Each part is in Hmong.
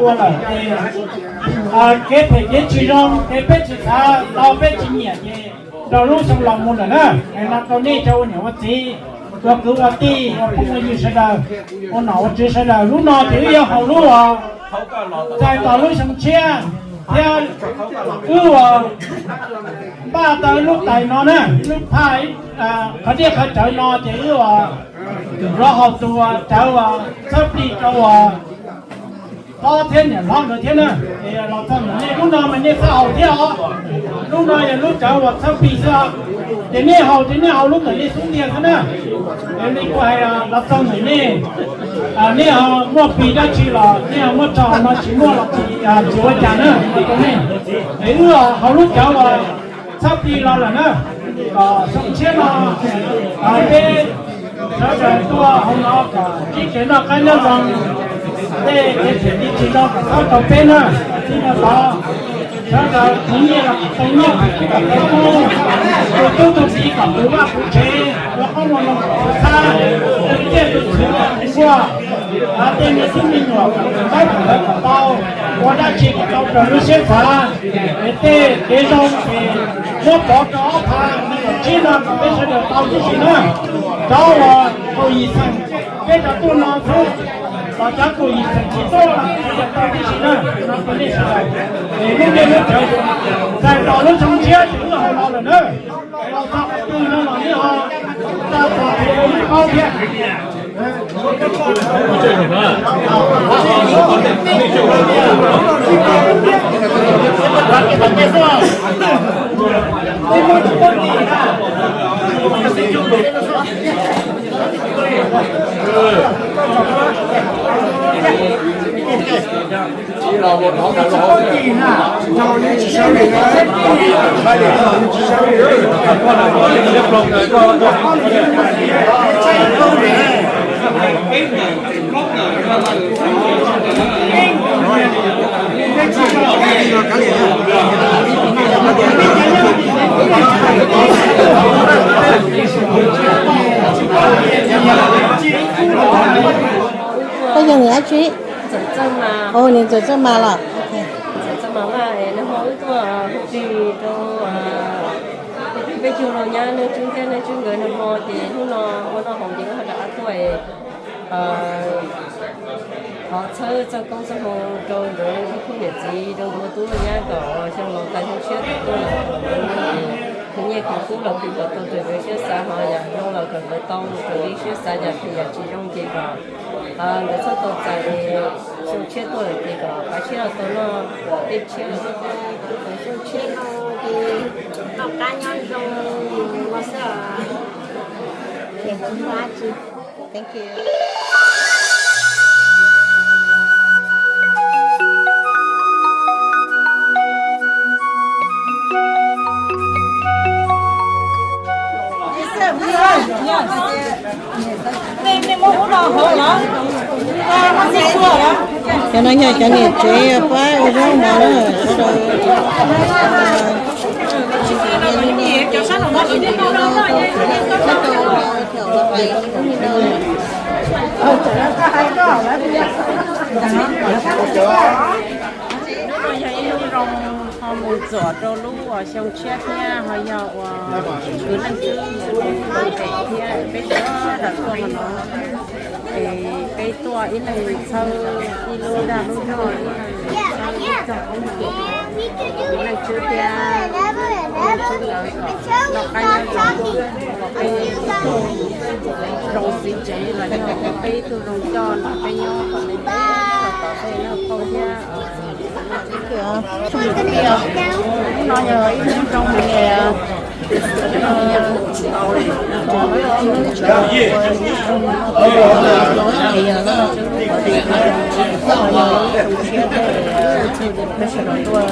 Ua lawm ces kev phem kev tsis zoo ces peb tsis xav tau, peb tsis nyiam ces rau lub xyoo los mus lawm na. Hais no rau nej cov ua niam ua txiv, ua kwv ua tij, ua phooj ua ywg sawv daws, ua nom ua tswv sawv daws, lub no ces wb yuav haus lub uas txais tos lub xyoo tshiab thiab wb uas npaj tau lub tais no na, lub phaj qhov dej qhov cawv no ces wb uas yuav haus tus uas cawv uas txhawb plig rau uas hlob thiab niam hlob nkawd thiab na. Es los txog ntawm nej lub no mas nej txhob haus thiab os. Lub no yog lub cawv uas txhawb plig xwb os. Ces nej haus ces nej haus lub ntawm nej xub ntiag xwb na. Es li kuv hais los txog ntawm nej, nej ho muaj plig dab tsi los nej ho muab tso no, tsis muaj los tsis ua cas na. Es wb haus lub cawv uas txhawb plig los lawm na. Kom xyoo tshiab no peb sawv daws tuaj hauv no kom sib tsev noj qab nyob zoo, tej kev phem kev tsis zoo kom txhob rau peb na. Txij no tod sawv daws khwv nyiaj los kom tau nyiaj, khwv tau kub, tus tub tus kiv kom puv vaj puv tsev, ua qoob ua loo kom puv txhab, tus ciaj tus txwv kom puv nkuaj, tej me tub me nyuam kom tus taub tus ntawv kom tau, ua dab tsi kom tau raws lub siab xav. Es tej kev zoo ces muab pov rau ob phav, me nyuam tsib no kom peb sawv daws tau tib si na. Cov uas kaum yim xeem peb cov tuaj no xwb, los cov kaum yim xeem tsis tuaj los sawv daws tau tib si na. No rau nej sawv daws, es lub dej lub cawv txais tos lub xyoo tshiab ces wb haus los lawm na. Los txog qhov twg no los nej ho tau tos thiab, nej paub thiab. Koj yog niam dab tsi? Ov, niam ntxawm Txawj Mas los? Txawj Mas, nag hmo wb tuaj hu plig rau peb cug laus nyab Neej Tswb thiab Neej Tswb nkawd nag hmo ces hnub no ua noj haus ces wb ho rov qab tuaj thov txhawb txoj koob txoj hmoo rau nkawd khub niam txiv rau nkawd tub nyab kom xyoo laus tas xyoo tshiab kom tuaj khwv nyiaj khwv kub los khwv kom tau raws nkawd siab xav, ho yam zoo los kom nkawd tau raws li siab xav, yam phem yam tsis zoo ces kom nkawd txhob tau txais, xyoo tshiab tuaj lawm ces kom pab tshiab los tau noj, tej tshiab los tau, xyoo tshiab no ces noj qab nyob zoo no xwb os. Thank you. Cov no yog cov niam tsev pab ua zaub mov na, sawv daws. Hnub no yog ib lub zoo ho mus txuam rau lub uas xyoo tshiab thiab ho yog uas kwv Neej Tswb tes thiab peb sawv daws tuaj hauv no. Es peb tuaj ib leeg txhawb ib lub dag lub zog, ib leeg txhawb ib txog koob hmoov rau Neej Tswb thiab Neej Tswb nkawd kom noj qab nyob zoo, kom peb zoo txiv tsev los yog peb ib tug zoo coj los peb nyob kom ntev ntev los tom tej noj qauj thiab. Hnub no yog ib hnub zoo heev li. Peb sawv daws tuaj,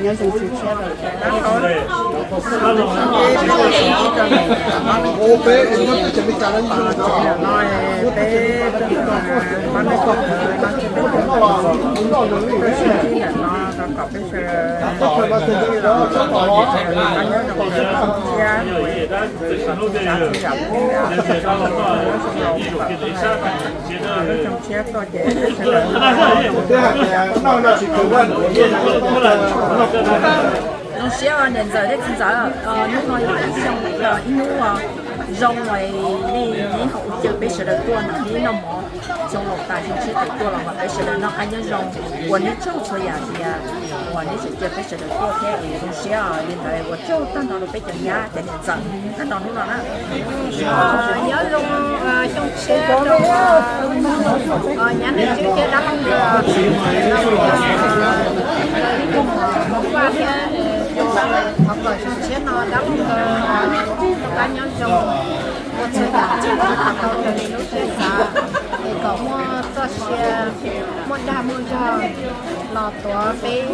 nyob zoo tsis tshiab rau no, peb peb sawv daws nyob zoo tsis tshiab tuaj ces peb sawv daws zoo siab. Niam ntxawm thiab txiv ntxawm, hnub no yog ib xyoo, ib hnub zoo uas nej, nej ho ua caw peb sawv daws tuaj noj neb noj mov, xyoo laus tas xyoo tshiab tawm tuaj los mas peb sawv daws noj qab nyob zoo, ua neb tsaug txhua yam tias uas neb tseem caw peb sawv daws tuaj thiab es zoo siab li ntawd ua tsaug tag nrho rau peb cov nyab cov niam ntxawm tag nrho hnub no na. Nyob zoo xyoo tshiab rau nyab nej tswb thiab dab laug nkawd, ib tug mov vaj thiab thov kom xyoo tshiab no dab laug nkawd rov qab nyob zoo, ua txhua yam txhua txhua tau raws li lub siab xav, es kom muaj txoj sia, muaj dag muaj zog los tuav peb.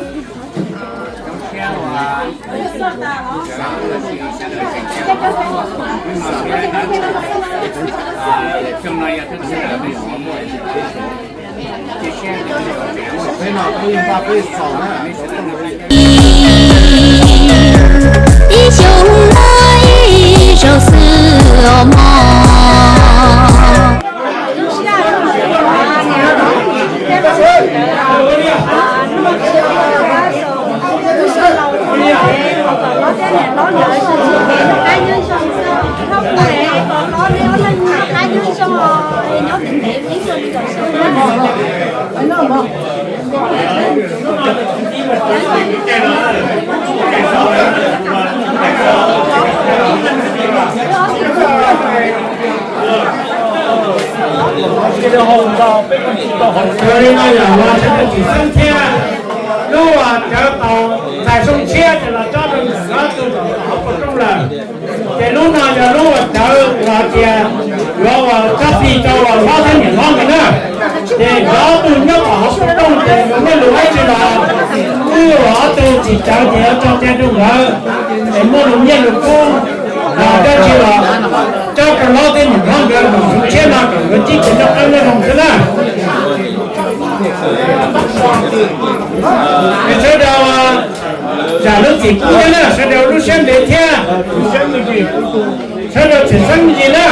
Ib xyoo no ib zaug xwb os mog. Yog li no yog los sawv daws tsis xeeb thiab, lub uas cawv tau ntxhais xyoo tshiab ces los tsob rau ntawm hlob tus zaum tom hauv paus rooj lawm. Ces lub no yog lub uas cawv uas hais tias yuav uas tsob plig rau uas hlob thiab niam hlob nkawd na. Ces nkawd ob tug nyob tom hauv paus rooj ces yuav muaj lus dab tsi los wb uas ob tug tsis cawv ces yuav tso cai rau nkawd, es muaj lus nyiaj lus kub los dab tsi los tsob rau hlob thiab niam hlob nkawd los xyoo tshiab no kom nkawd tib tug noj qab nyob zoo xwb na. Es sawv daws zam lub txim pub thiab na, sawv daws lub siab ntev thiab, sawv daws tseem xeeb me ntsis na.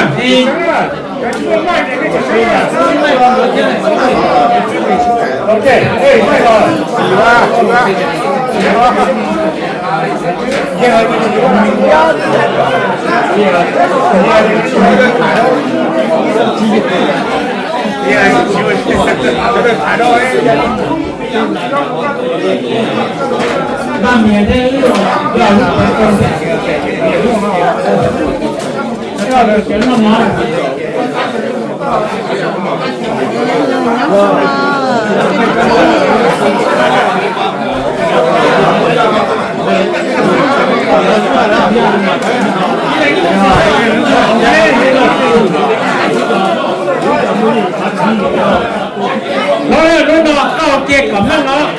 Lub no koj cia kom meej os.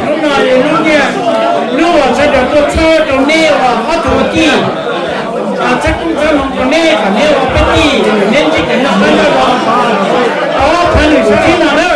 Lub no yog lub nyiaj, lub uas sawv daws tuaj txhawb rau neb uas ob tug ua tij, txhawb koob txhawb hmoov rau neb kom neb ua peb tij, neb ntsib kev noj qab nyob zoo, ob phav nws xyoo tshiab no na.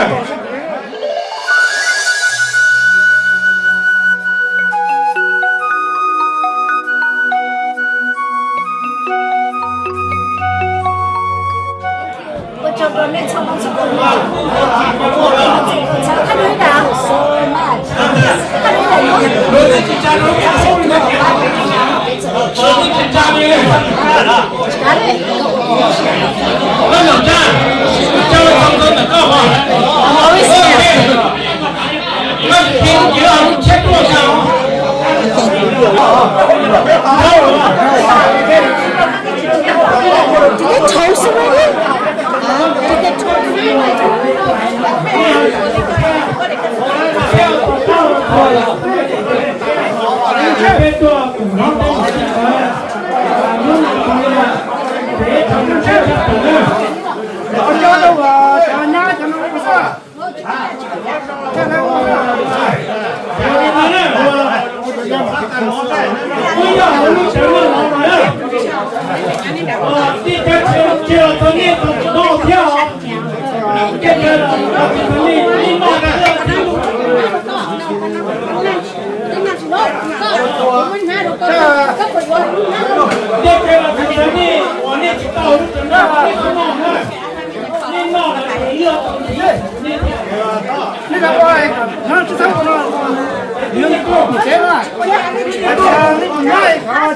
Tsis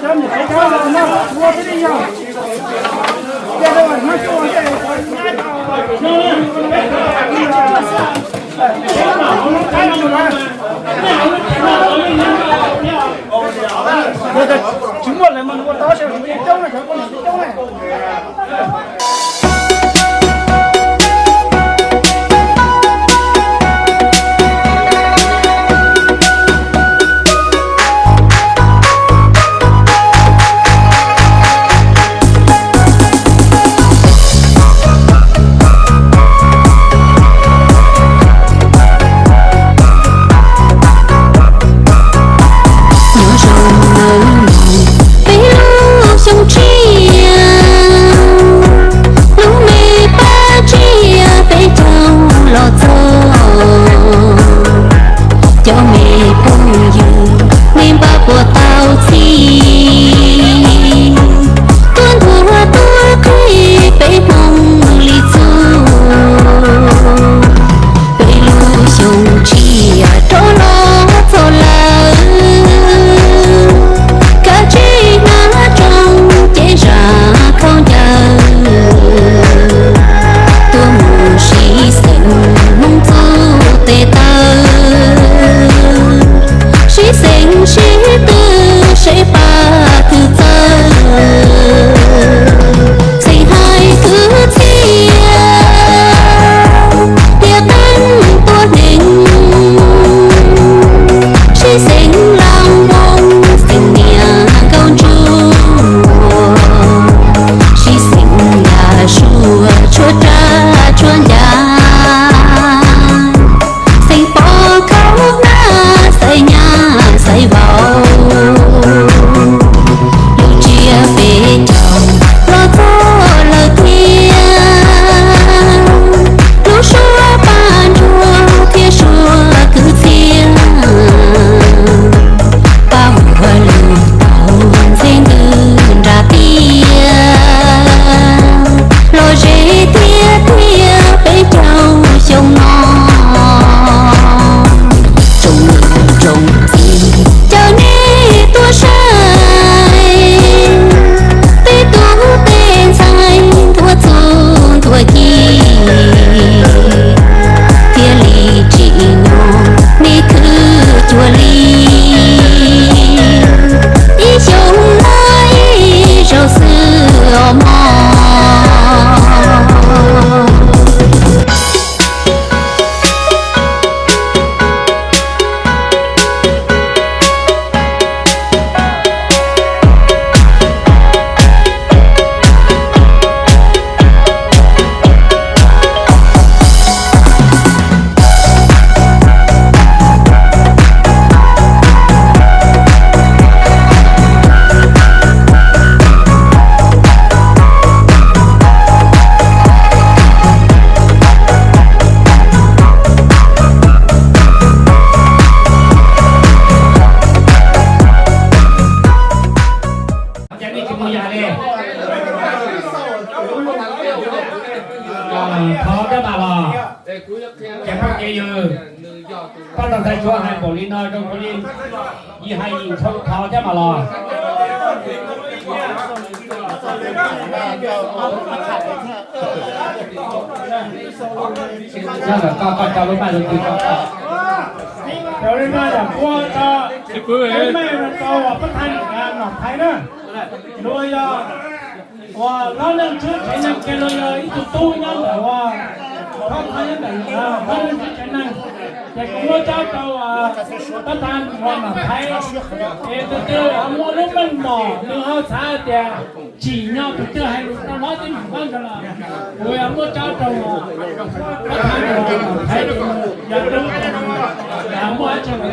muaj lawm mas nws ua tau seb coob na, cov poj niam coob na. Nyob zoo nawb mog, peb lub xyoo tshiab, lub me pab tsiaj peb caug los txog. Cov me phooj ywg, nej npaj puas tau txhij? Tuaj ntuag tuaj qhib peb Hmoob li txuj. Peb lub xyoo tshiab rov los txog lawm, kav tsij hnav rooj ces zam khaub ncaws. Tuaj mus sib xeem Hmoob txuj tes taw, sib xeem sib tw seb pab twg txawj, xeem hais kwv txhiaj thiab qeej tuaj hneev, sib xeem Lauj Hmoob xeem niam nkauj ntsuag, sib xeem Yaj Suav tshuab raj tshuab ncas, xeem Pov Khaub Nab xaiv nyab xaiv vauv, lub tsiab peb caug los txog lawm thiab, lub suab paj nruag thiab suab kwv txhiaj, pab ua lub tau ntxhiab ntws nram tiaj, los ze thiab tiaj peb caug xyoo no. Tsoom niam tsoom txiv caw nej tuaj saib, peb tub peb ntxhais ntuav txuj ntuav ci, thiaj li tsim nyog nej khwv cuag li, ib xyoo muaj ib zaug xwb os mog. Thov cov mam los, ces phooj ywg, pab tau ntxhais Suav hais npaum li no zoo li yim hais yim ntshaw thov cov mam los. Nyob ntawm koj, koj coj lub maj zoo twg koj. Cov lub maj yog kuv tau, lub maj no tau pab thaiv Nom Thaiv na, luag yog uas hlob Neej Tswb tsev neeg kiag, luag yog ib tug tub nyob ntawm uas pab thaiv nyob ntawm hlob Neej Tswb tsev neeg, ces kuv muab tsob rau pab thaiv uas Nom Thaiv, es tus twg muaj lub meej mom nws ho xav tias tsim nyog tus twg hais lus rau hlob tib neeg hlob ntawd los kuv yuav muab tsob rau pab thaiv uas Nom Thaiv, yog tub, muaj ib txhia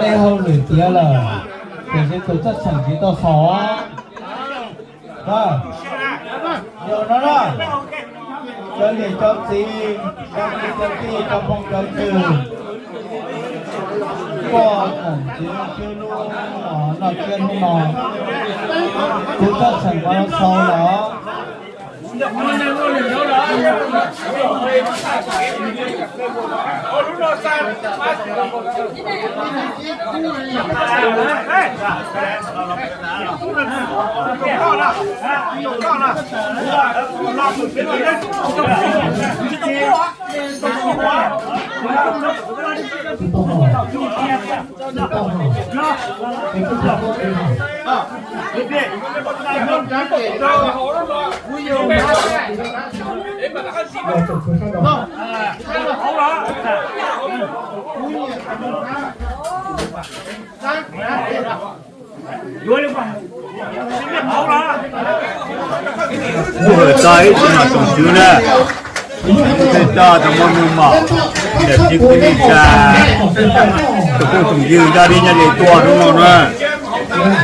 nej hauj lwm tiav lawm, tiam sis tus txaj xeem tsis tau xaus. Yog no na, cov niam cov txiv, cov kwv cov tij, cov phooj cov ywg, koj tseem txiv lub noj tsiab hnub no, kuv txaj xeem mas xaus lawm. Kuj hais txog ib tug nom tsoom tswv na, tej tog tau muaj nug mom, niam txiv kwv tij neej tsa, tus phooj tus ywg nrog li nyob li tuaj hnub no na,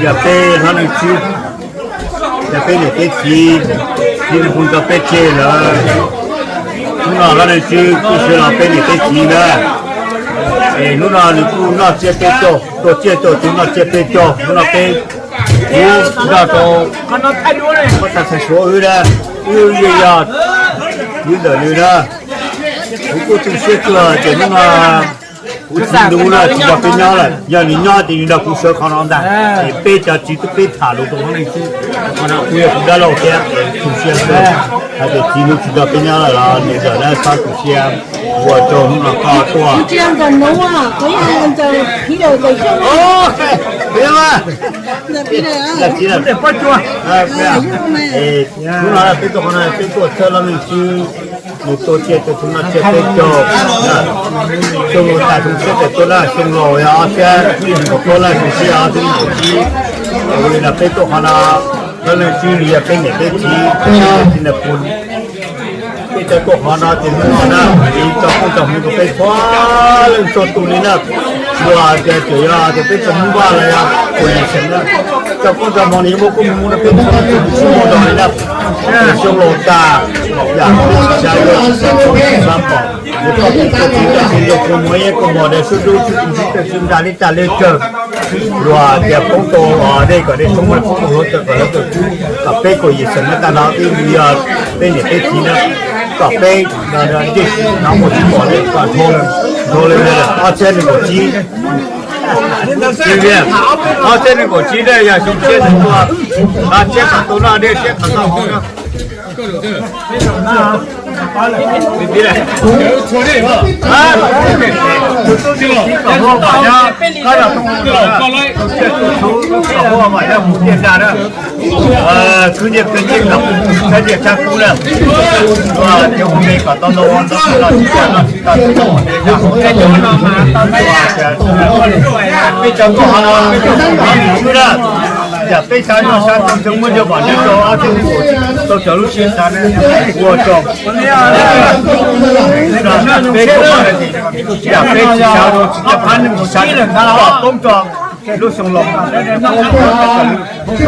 yog peb hlob leej txiv, yog peb niam peb txiv, txiv nws kuj tso peb tseg lawm. Hnub no hlob leej txiv kuj sawv los peb niam peb txiv na, es hnub no nws kuj noj tsiab peb caug, tua tsiaj tua txhu noj tsiab peb caug. Hnub no peb kuj nrog rau pab tag txhais suav wb na, wb yeej yog ywg ntawm nws na. Kuv kuj tu siab kawg ces hnub no kuv txiv ntuv no tsis nrog peb nyob lawm, yog nws nyob ces nws nrog kuv sawv qhov no ntag. Es peb cov txiv tub peb tham lus rau hlob leej txiv, qhov no kuj yog kuv dab laug thiab, tu siab kawg. Hais tias txiv ntuv tsis nrog peb nyob lawm los nws zam lawv txhob tu siab, ua rau hnub no koj tuaj. Hnub no peb tuaj qhov no peb tuaj txhawb hlob leej txiv, nws tua tsiaj tua txhu noj tsiab peb caug, xyoo laus tas xyoo tshiab ces tuaj laj xyoo laus yog ob txhiab kaum plaub laj xyoo tshiab ob txhiab kaum tsib. Ua li no peb tuaj qhov no, hlob leej txiv nws yog peb niam peb txiv, txiv nws pub peb cov tuaj qhov no ces hnub no na, txiv tso koob tso hmoov rau peb txhua leej txhua tus li na. Luag tias tseem yog tias peb txom nyem vaj los yog kuv yim xeem na, tso koob tso hmoov nws yeej muab koob muab hmoov rau peb txhua leej txhua tus tsis muaj dog li na. Xyoo laus tas, yam peb tsis xav yuav tsis xav pom, yuav pom peb txhua tus txhua tus txhua muaj ib koob mom dej sub dub sub tus sub pes sub nra li tas li tsawg. Luag tias poob tau dej kom dej tshoob muaj poob tau hluav taws kom hluav taws kub, kom peb kuv yim xeem na tag no twb yog peb niam peb txiv na, kom peb ntsej no mus tsis pom li kom dhau li ob txhiab nees nkaum tsib. Ob txhiab nees nkaum tsib ne yog xyoo tshiab txhua, ob txhiab kom tau noj dej siab kom tau hauv na. Kwv nyiaj kwv nyiaj, saib nyiaj tshaj kub na, cov me kom tau ntau ntau los tsis tau tsis tau tsis tau, peb cov no mas tau peb cov tuaj qhov no peb cov tuaj qhov no xwb na. Yam peb xav noj xav tau xyoo muaj yog pom neb rau ob txhiab nees nkaum tsib tau cov lub siab xav ua rau peb, yam peb tsis xav rau tsis tau qab neeg mus xav poob rau lub xyoo laus. Kuv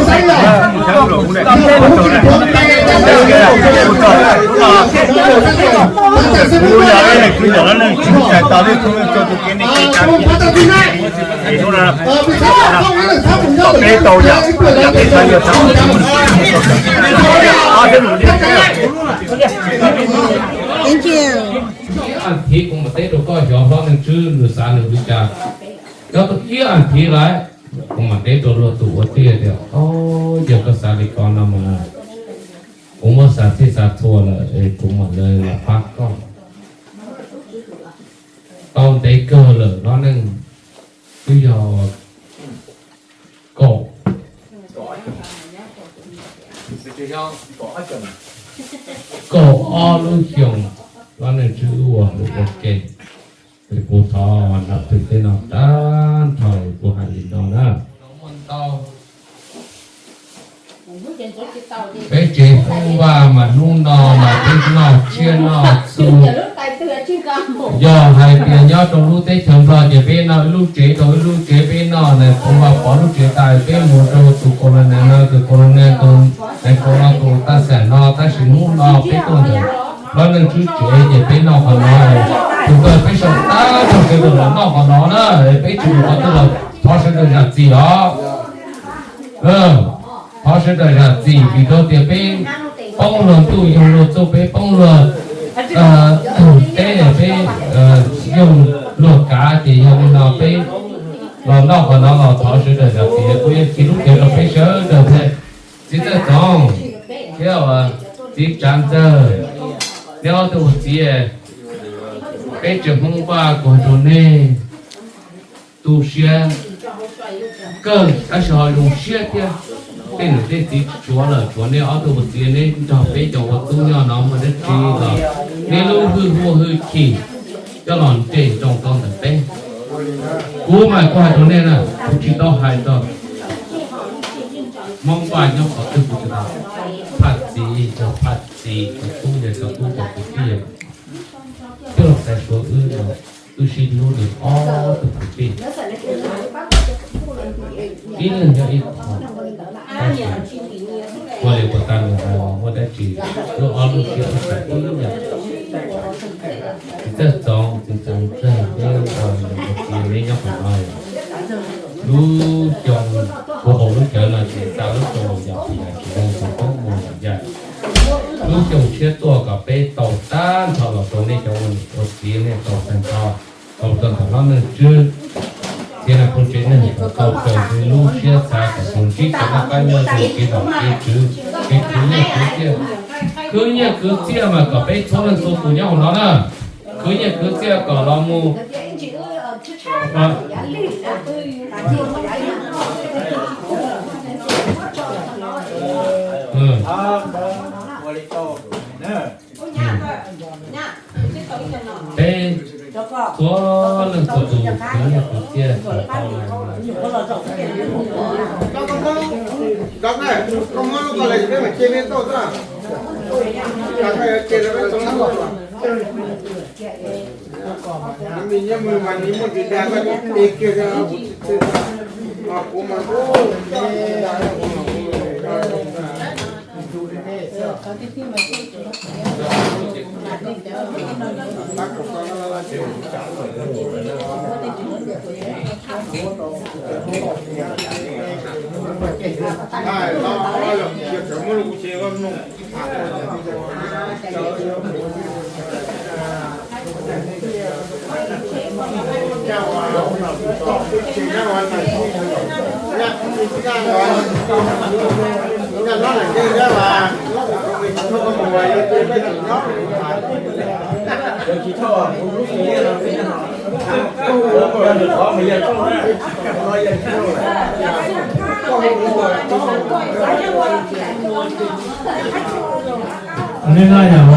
yog leej kwv yog leej txiv txais tos leej txhua leej txhua tus kev neej kev tsav, es hnub no kom peb tau yam, yam peb xav yuav tau. Ib as thiv kuv mam teb rau koj xyov hlob Neej Tswb nws xav nws li cas. Cov ib as thiv lawm, kuv mam teb rau luag tus ua tij tias, o, yog koj xav li ko no mas kuv muab xav txhij xav txhua lawm es kuv mam li los pab koj. Tau ntev kawg lawm hlob Neej, twb yog kaum, kaum ob lub xyoos hlob Neej Tswb ua ua ke. Es kuv thov nrog peb tej no tag nrho kuv hais li no na. Peb tsev Hmoob Vaj mas hnub no mas peb noj tsiab noj txhu. Yog hais tias nyob rau lub teb chaws Nplog ces peb noj ib lub tsev rau ib lub tsev, peb noj na, Hmoob Vaj pov lub tsev tas peb mus rau tus colonel no, tus colonel tus, tus no tus taj xeem no, tab sis hnub no peb tuaj ntawm hlob Neej Tswb tsev ces peb noj qhov no. Tus tawg peb sau tab tag sawv daws los noj qhov no na, peb tsis mus qhov twg los thov sawv daws zam txim os. Thov sawv daws zam txim vim rau tias peb Poob luag ntuj yoog luag txuj, peb poob luag teb peb yoog luag kav, ces yog li no peb los noj qhov no los thov sawv daws zam txim. Kuv yuav khi lub chaw rau peb sawv daws thiab. Txiv Txawj Txoov thiab txiv Tsav Ntxawg, neb ob tug ua txiv, peb tsev Hmoob Vaj kuv hais rau nej tu siab kawg tab sis ho zoo siab thiab. Tej niam tej txiv tshuav lawm, tshuav nej ob tug ua txiv, neb nrog peb cov ua tub nyob no muaj dab tsi los neb lub hwj huaj hwj chim coj los nres nroo rau ntawm peb. Kuv mas kuv hais rau nej na, kuv tsis tau hais rau Hmoob Vaj nyob qhov twg, kuv tsis tau, phaj txiv, cov phaj txiv, cov tub, yog cov tub cov kwv tij, coj los xaiv suav wb no, wb sib hlub li ob tug kwv tij, ib leeg nyob ib qho. Ua li puas tau nws hais los muaj dab tsi, wb ob lub siab wb xaiv ib yam. Txiv Txawj Txoov, txiv Tsav Ntxawg, neb ua txiv neb nyob qhov no, lub xyoo kuv haus lub cawv no ces xa lub xyoo los yog yam tsis zoo, kuv poob mus yam yam. Lub xyoo tshiab tuaj kom peb tau tag nrho los rau nej cov ua niam ua txiv nej tau tag nrho, tau tau ntawm hlob Neej Tswb thiab phooj ywg Neej Tswb, tau raws li lub siab xav kom tau ntsib tau noj qab nyob zoo, kev haum kev txwv, kev khwv nyiaj khwv txiaj. Khwv nyiaj khwv txiaj mas kom peb txhua leej txhua tus nyob hauv no na, khwv nyiaj khwv txiaj kom los mus Peb txhua leej txhua tus khwv nyiaj khwv txiaj kom tau. Li no yog,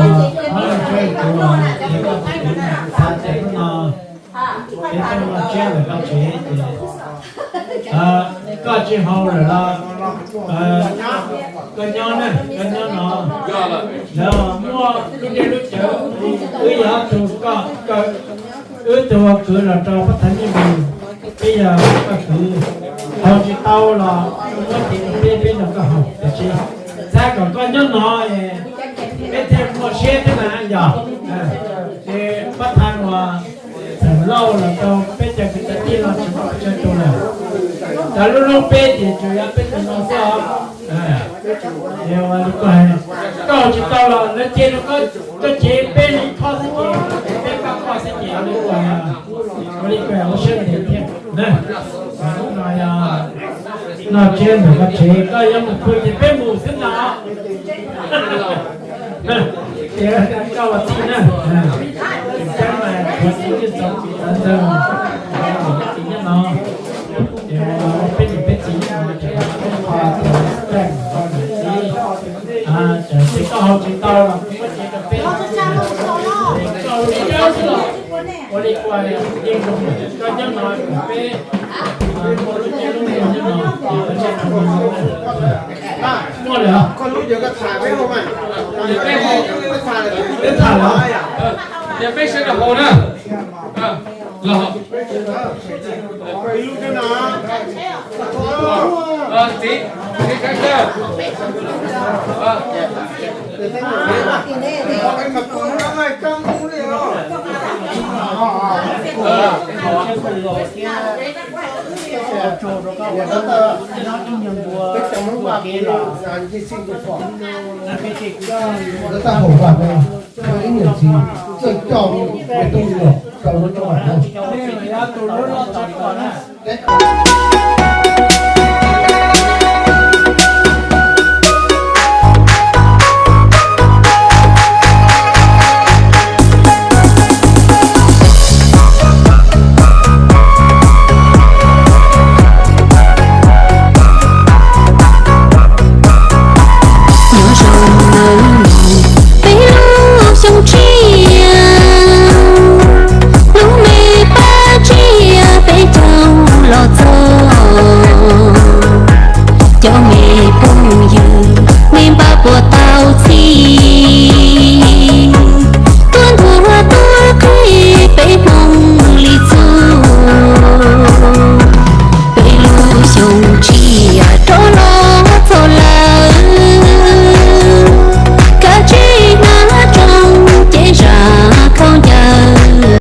no ces kuv xav tias hnub no peb tuaj noj tsiab ntawm koj tsev ces koj tsis haus lawm los koj nyob na, koj nyob no. Lawv muaj lub dej lub cawv, wb yog ob tug koj, wb tug ua kwv los rau pab thaiv nej mus, peb yog koj kwv, haus tsis tau los muab cev rau peb, peb nrog koj haus, tiam sis xav kom koj nyob no es peb thiaj muaj siab thiab na yog. Ces pab thaiv uas Txawm Lauj los rau peb cov kwv cov tij los tsis muaj pes tsawg tus lawm, cov lub lub peb ces tsuas yog peb tus no xwb os. Ces ua li koj hais, koj haus tsis tau los lawv cia rau koj cev peb li khob xwb ces, peb pab koj xwb ces ua li koj hais, ua li koj hais ua siab ntev thiab na. Hnub no yog noj tsiab ntawm koj tsev, koj yuav mus pw ces peb mus xwb ntag. Ces koj ua txij na, ceeb mas kuv txiv twb txog txiv txawv ntxawg, txiv nyob no, ces peb niam peb txiv nyob no ces koj ua txij, ces koj haus tsis tau los kuv muab cev rau peb, koj ua li koj xwb los ua li koj yeej zoo, koj nyob no kom peb muaj lub caij lub nyoog nyob no, ces koj tsis tau muaj lawm. Peb tham lawm, ces peb sawv daws haus na. Los txiv, txiv Kab Kawg, Tau tso rau koj ua noj ib nyuag npua ua kev los. Lawv tab hau vaj no, ib niam txiv txawj coj me tub me nyuam rau lub rooj vam no.